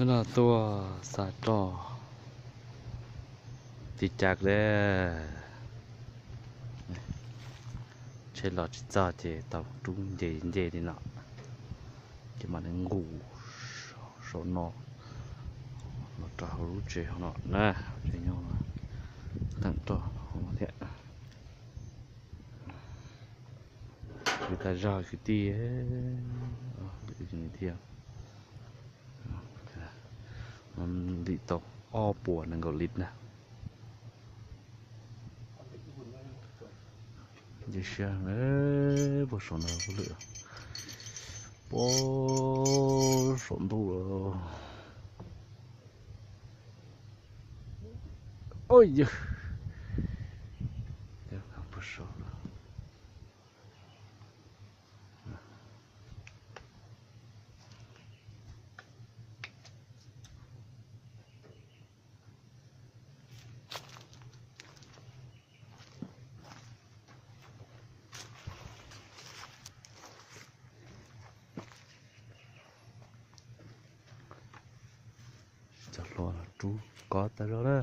Nyob no tuaj xa roj tiv cav lawm. Tsheb los tsis txog ces tau rub nce nce li no, ces mam li nqus saum no los rau hauv lub tsev hauv no na. Tsev nyob no theem roj hauv no thiab. Kwv tas zog kwv tij, thiab ntim tau ob puas nees nkaum lis na. Nce siab puag saum no puag lwm, puag saum ntuj lawm. Oj yawg, puag saum lawm. Cov hluas rub kob tag zog na.